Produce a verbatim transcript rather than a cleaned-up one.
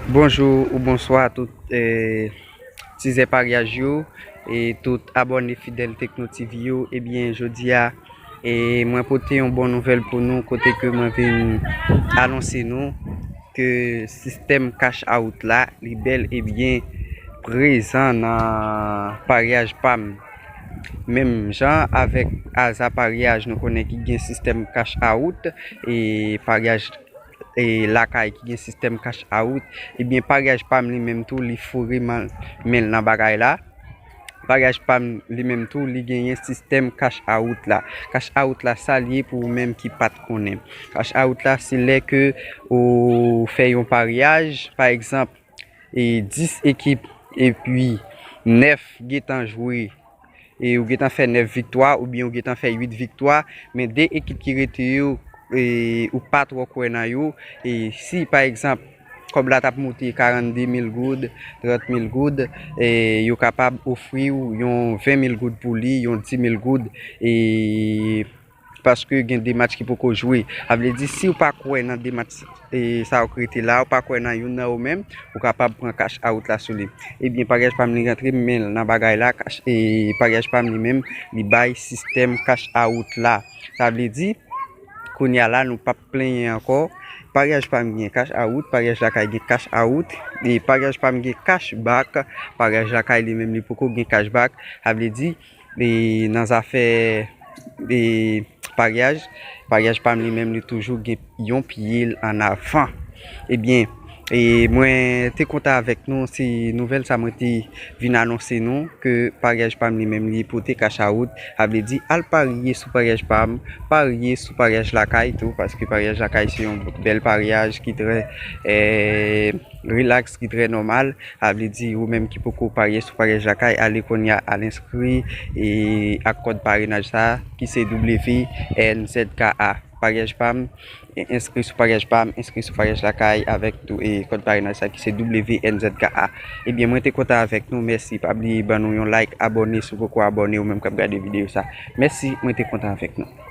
Bonjou ou bonswa tout eh, tizè paryaj yo e tout abòne fidèl Tekno TV yo. Ebyen, jodi a, e mwen pote yon bon nouvèl pou nou, kote ke mwen vin anonse nou ke sistèm cash out la, li bèl e byen prezan nan paryaj pa m. Menm jan avèk Aza Paryaj, nou konnen ki gen sistèm cash out, e paryaj e lakay ki gen sistèm cash out, ebyen, paryaj pa m li menm tou, li foure men l nan bagay la. Paryaj pa m li menm tou, li genyen sistèm cash out la. Cash out la, sa l ye pou ou menm ki pa t konnen? Cash out la, se lè ke ou fè yon paryaj, pa egzanp, e dis ekip, epi nèf gentan jwe, e ou gentan fè nèf viktwa oubyen ou gentan fè uit viktwa, men de ekip ki rete yo, e ou pa twò kwè nan yo, e si pa egzanp kòb la t ap moute karannde mil goud, trant mil goud, e yo kapab ofri w yon ven mil goud pou li, yon di mil goud, e paske gen de match ki poko jwe. Sa vle di, si w pa kwè nan de match e, sa yo ki rete la, ou pa kwè nan youn nan yo menm, ou kapab pran cash out la sou li. Ebyen, paryaj pa m li rantre men l nan bagay la, cash, e, paryaj pa m li menm, li bay sistèm cash out la. Sa vle di, kounye a la, nou p ap plenyen ankò. Paryaj pa m gen cash out, paryaj lakay gen cash out, e paryaj pa m gen cash back, paryaj lakay li menm li poko gen cash back. Sa vle di, e, nan zafè e, paryaj, paryaj pa m li menm li toujou gen yon pye l ann avan. Ebyen, e, mwen te kontan avèk nou, se nouvèl sa mwen te vin anonse nou, ke paryaj pa m li menm li pote cash out. Sa vle di, al parye sou paryaj pa m, parye sou paryaj lakay tou, paske paryaj lakay se yon bèl paryaj ki trè, e, rilaks, ki trè nòmal. Sa vle di, ou menm ki poko parye sou paryaj lakay, ale kounye a, al enskri e, ak kòd parenaj sa, ki se W N Z K A. Paryaj pa m, e, enskri sou paryaj pa m, enskri sou paryaj lakay avèk tou, e, kòd parenaj sa, ki se W N Z K A. Ebyen, mwen te kontan avèk nou, mèsi. Pa bliye ban nou yon like, abòne si w poko abòne, ou menm k ap gade videyo sa. Mèsi, mwen te kontan avèk nou.